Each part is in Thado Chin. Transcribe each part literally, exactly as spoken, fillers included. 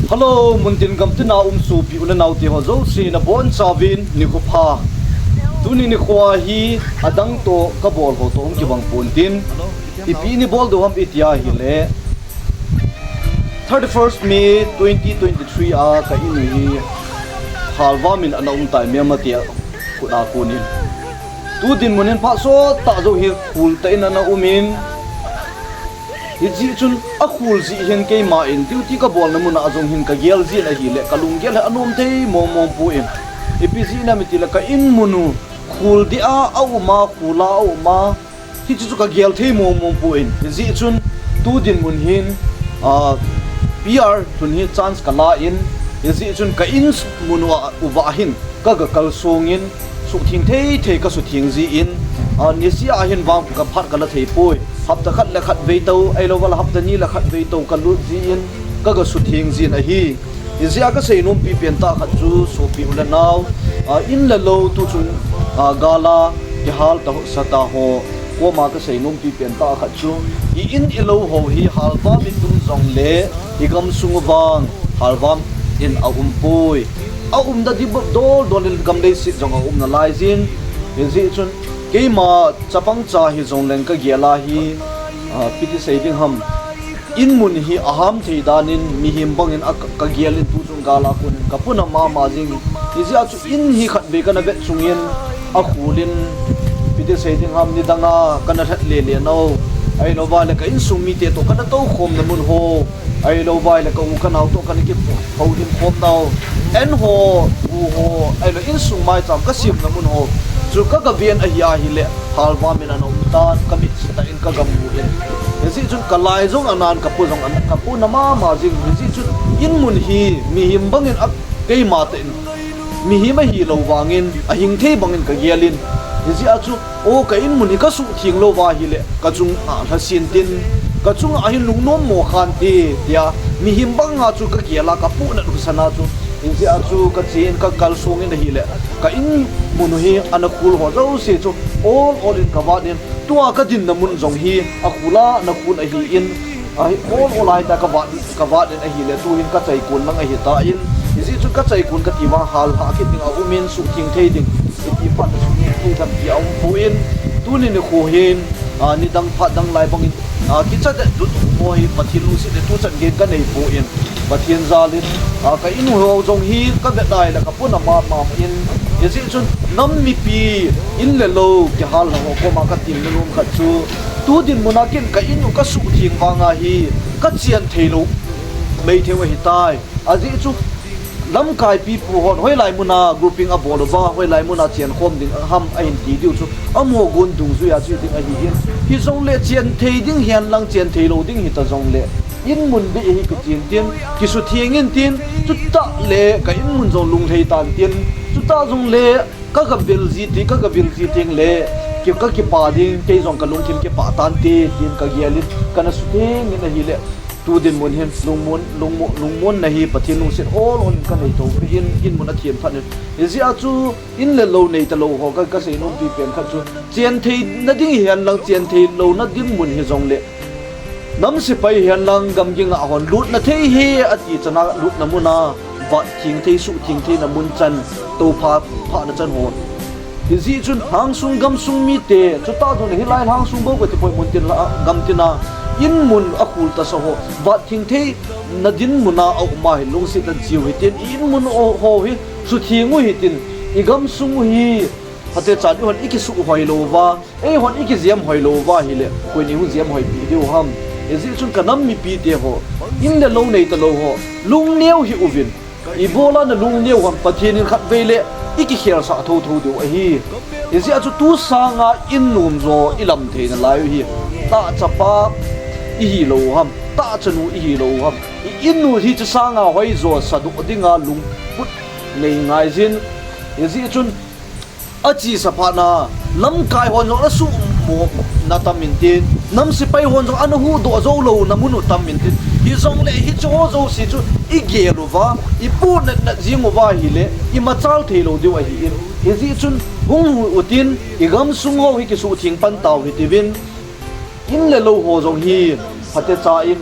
Hello, muntin gamtina um sopi u le nau te ho jouse nabonchauvin nikho pha. Tuni nikho hi adang toh kabol ho toh hung kibang pontin. Ipi nabol diu ham iti ahile, thirty-first May twenty twenty-three a ka in u hi halvam in ana um tai, Myanmar te khut a konin. Tu dinmun hin phat sot tah jou hi khul tah in ana um in, hijeh chun akhul jeh hin keima in duty kabolna mun a jong hin kagel jin ahile, kalunggel hi anom thei mong mong poi. Ipi jeh ham itile ka in mun u khul deh a aum a, khul a aum a, hiche chu kagel thei mong mong poi. Hijeh chun tu dinmun hin, ah, P R lhun hi chance kala in, hijeh chun ka in mun uva hin kaga kalsong in, suhtheng thei thei kasutheng jin, ah, niseh a hin vang ka phat kala thei poi. Hapta khat le khat vei tou, ahilouva le hapta ni le khat vei tou kalut jin, kaga sutheng jin ahi. Hijeh a kasei nompi pen tah khat chu sopi u le nau, ah, in le lou tu chun, ah, gal a kihal tah ho, sa tah ho koma kasei nompi pen tah khat chu, i in i lou ho hi halvam in um jongle, i gamsung u vang halvam in aum poi. Aumna ding bou dol dol in gam leiset jong aum nalai jin. Hijeh chun keima chapang cha hijongleng kagel a hi, ah, ipi ti sei ding ham, in mun hi aham thei dan in mihem bang in a ka, kagel in tu chun gal a konin kapuna mama jing. Hijeh a chu in hi khatvei kana vet chung in akhul in, ipi ti sei ding ham, nidang a kana lhat le le nau, ahilouva le ka insung mite toh kana toukhomna mun ho, ahilouva le ka u ka nao toh kana kihoulim khomnau, an ho, bu ho, ahilou insung maicham kasemna mun ho chu kaga ven ahi ahile, halvam in ana um tan, kamit se tah in kaga mu in. Hijeh chun kalai jong anan, kapu jong anan, kapuna mama jing. Hijeh chun in mun hi mihem bang in a, keima tah in mihem ahilou vangin ahing thei bang in kagel in. Hijeh a chu, o, ka in mun hi kasuhtheng lou va ahile, kachung a lhasen tin, kachung a hin lungnom mo khante, tia mihem bang a chu kagel a, kapuhnat husa na chu. Hijeh a chu kache in kakalsong in ahile, ka in mun u hi ana khul ho jouse chu ol ol in kavat in, tua kadinna mun jong hi akhul a ana khul ahin, ahi ol ol a hita kavat, kavat in ahile, tu hin kachaikon lang ahitan, hijeh chun kachaikon kati vang hal lhah kit ding aum in, suhtheng thei ding, iti phat suhtheng thei ding ti aum pon, tuni nikho hin, ah, nidang phat dang lai bang in, ah, kicha det dut mo hi Pathen lungset le tuchan gei kanei pon, Pathen jal in, ah, ka in u ho jong hi kavet ahile kapuna mama in, hijeh chun nam mipi in le lou kihal ho koma katemna nom khat chu, tu dinmun a ken ka in u kasuhtheng vang a hi kachen thei lou maithei u ahitai. Ajeh chu lamkai pipu hon hoilai mun a grouping abol uva, hoilai mun a chenkhom ding ham ahin ti diu chu amaho gon dungjui a che ding ahin. Hijongle chen thei ding hen lang chen thei lou ding hita jongle, in mun beh hi kichen tin, kisutheng in tin, chutah le ka in mun jong lunglhai tan tin, chutah jongle kaga vil ji ti, kaga vil ji teng le, ki, kakipa ding, kei jong kalungthim kipah tante, tin kagel in, kana sutheng in ahile, tu dinmun hin lungmon, lungmo, lungmonna hi Pathen lungset ol ol in kanei tou peh in, in mun athem phat in. Hijeh a chu in le lou nei talou ho ka, kasei nompi pen khat chu, chen theina ding hihen lang chen thei louna dinmun hijongle, nam sepai hihen lang gamgi ngah hon lutna thei hi ati chana lutna mun a, vat theng thei, suh theng theina mun chan, toupha, phahna chan hon. Hijeh chun hangsung gamsung mite, chutah chun hilai hangsung bou kati poi, muntin la, gamtin a, in mun akhul tasa ho, vat theng theina dinmun a aum a hi lungset tah in cheu hitin, i in mun ho hi sutheng u hitin, i gamsung u hi phatechan ihon ikisuh hoi lou uva, eihon ikijem hoi lou uva ahile, koi in hung jem hoipi diu ham? Hijeh chun ka nam mipite ho, in le lou nei talou ho, lungneo hih uvin. Ibola nalungneo ham, Pathen in khatvei le ikikhelsah thouthou diu ahi. Hijeh a chu tu sanga in nom jo ilam thei nalai u hi. Tahchapa ihilou u ham, tahchanu ihilou u ham, i in u hiche sanga hoijo sadoh dinga lungput nei ngai jin. Hijeh chun achesa phatna, lamkai hon jong asuhmo na tam intin, nam sepai hon jong ana huhdoh jou louna mun u tam intin, hijongle hicheho jouse chu igel uva, ipuhnat nat jing uva ahile, imachal thei lou diu ahin. Hijeh chun hung hu utin, igamsung ho hi kisuhtheng pan tau hitiuvin, in le lou ho jong hi phatecha in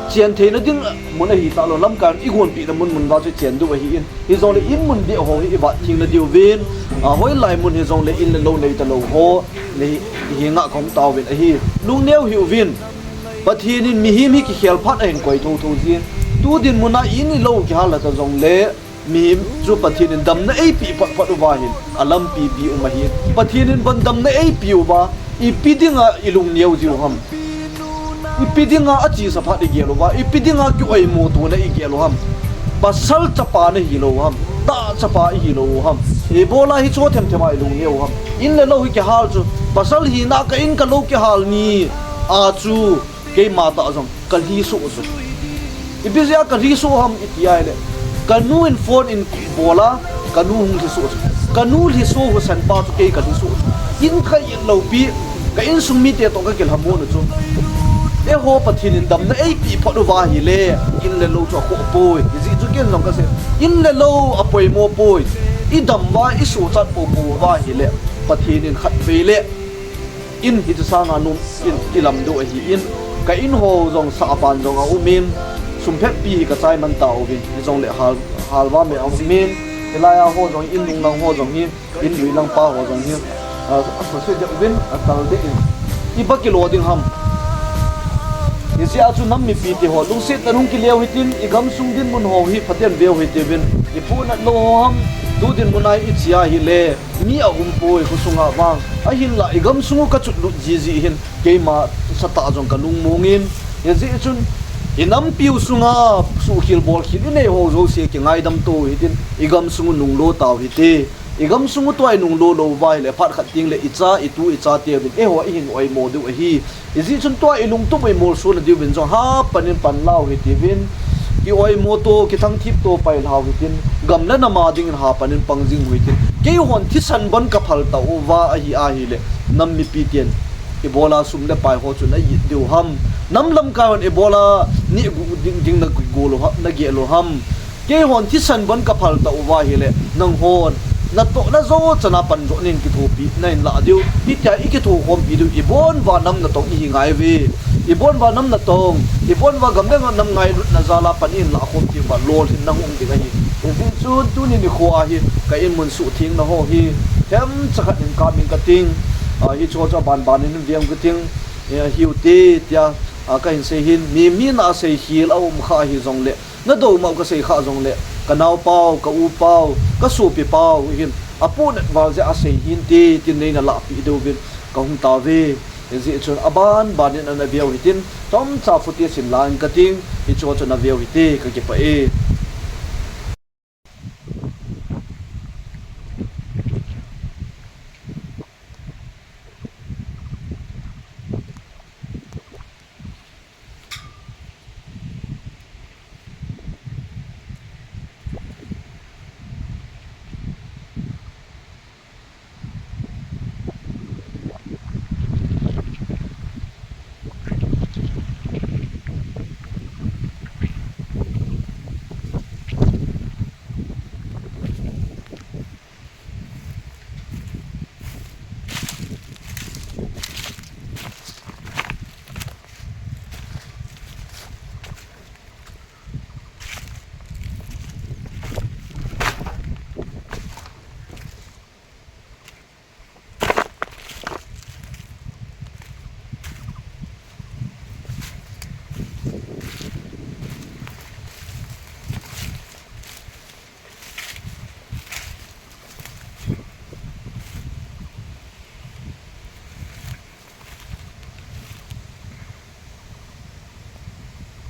Chen theina ding mun ahi talou, lamkai in i gonpina mun mun uva chu chen diu ahin, hijongle in mun beh ho hi i vat theng na diuvin, a, hoilai mun hijongle in le lou nei talou ho, nei, i henga ka um tauvin ahi. Lungneo hih uvin. Pathen in mihem hi kikhel phat a hin koi thotho jin. Tu dinmun a in le lou kihal ta jongle, mihem chu Pathen in damna eipeh phot phot uva hin, alampi pi um ahi. Pathen in bon damna eipeh uva, ipi dinga i lungneo jiu ham? Ipi dinga achesa phat i gel uva, ipi dinga ki-oimo tona i gel u ham? Pasal chapa na hilou ham? Tah chapa i hilou ham? Ibola hiche themthem a i lungneo u ham? In le lou hi kihal chu, pasal hina ka in ka lou kihal ni a chu, keima tah jong ka lhiso chu. Ipi jeh a ka lhiso ham i ti ahile, ka nu in phone in bol a, ka nu hung lhiso chu. Ka nu lhiso husan pa chu kei ka lhiso chu. In ka it lou pi, ka insung mite toh ka kilhamon u chu. Eiho Pathen in damna eipeh phot uva ahile, in le lou chu akhoh poi. Hijeh chun ken jong ka sei, in le lou apoimo poi. I dam uva, i suhchat popo uva ahile, Pathen in khatvei le in hiche sanga nom in i lam diu ahin, ka in ho jong sah a pan jong a um in, sum phetpi hi ka chai man tauvin, hijongle hal, hal va me a um in, hilai a ho jong in nung lang ho jong hi, in lui lang pa ho jong hi, a, a suse deh uvin, a tal deh in. I ba kilo ding ham? Hijeh a chu nam mipi te ho, lungset tah in hung kile u hitin, i gamsung dinmun ho hi phaten ve u hite uvin, i pohnat lou ho ham, tu dinmun a i che ahile, mi a um poi khosunga vang. Ahinlah i gamsung u ka chotlut jiji hin keima satah jong ka lungmong in. Hijeh chun i nampi u sunga suhkhel bolkhel i nei ho jouse kingaidam to u hitin, i gamsung u nunglo tau hite. I gamsung u tua i nunglo lou uva ahile phat khat teng le i cha, i tu, i chate uvin eiho i hin oimo diu ahi. Hijeh chun tua i lungtup u i molso na diuvin jong hapan in pan lau hite uvin, ki-oimo to, kithangthip to pai lau hitin, gam le nam a dingin hapan in pang jing u hitin. Keihon thisan bon ka phal tauva ahi ahile, nam mipi ten ibola sum le pai ho chu na it diu ham? Nam lamkai hon ibola neh gu ding, ding na gol u ha, na gel u ham? Keihon thisan bon ka phal tauva ahile, nanghon natohna jo chan a pan jo nin kithopi na hin lah diu. Hitia i kithokhompi diu, ibon uva nam natong i hi ngai uve. Ibon uva nam natong, ibon uva gam le nam ngailutna jal a pan i hin lahkhom diu va lolhin na hung ding ahi. Hijeh chun tuni nikho a hi ka in mun suhthengna ho hi themcha khat hin kap ing kating. A, hicheho chu abanban in hin ve ing kating. E, hiu te tia, a, ka hin sei hin, mi, mi na sei khel a um kha hijongle, na dou mau ka sei kha jongle, ka naopau, ka upau, ka sopipau hin apohnat val jeh a sei hinte, tin neina lahpeh diuvin ka hung tauve. Hijeh chun abanban in ana veu hitin, chomcha footage in la ing kating, hicheho chu na veu hite, ka kipah e.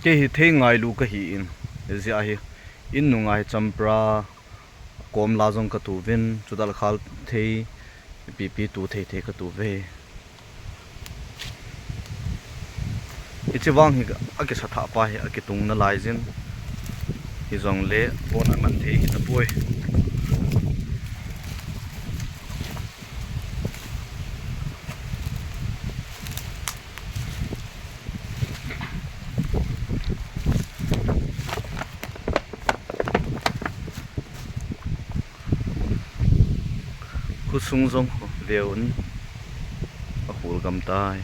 Kei hi thei ngailu kahi in, hijeh a hi in nunga hi champra komla jong katu uvin, chudal khal thei, ipi ipi tu thei thei katu uve. Hiche vang hi akisa thahpa hi akitung nalai jin, hijongle pon aman thei hitapoi. Khosung jong khu veuvin, ahul gam tai.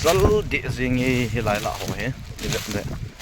Gal deh jing e hilai lah ho hi. Ivet le.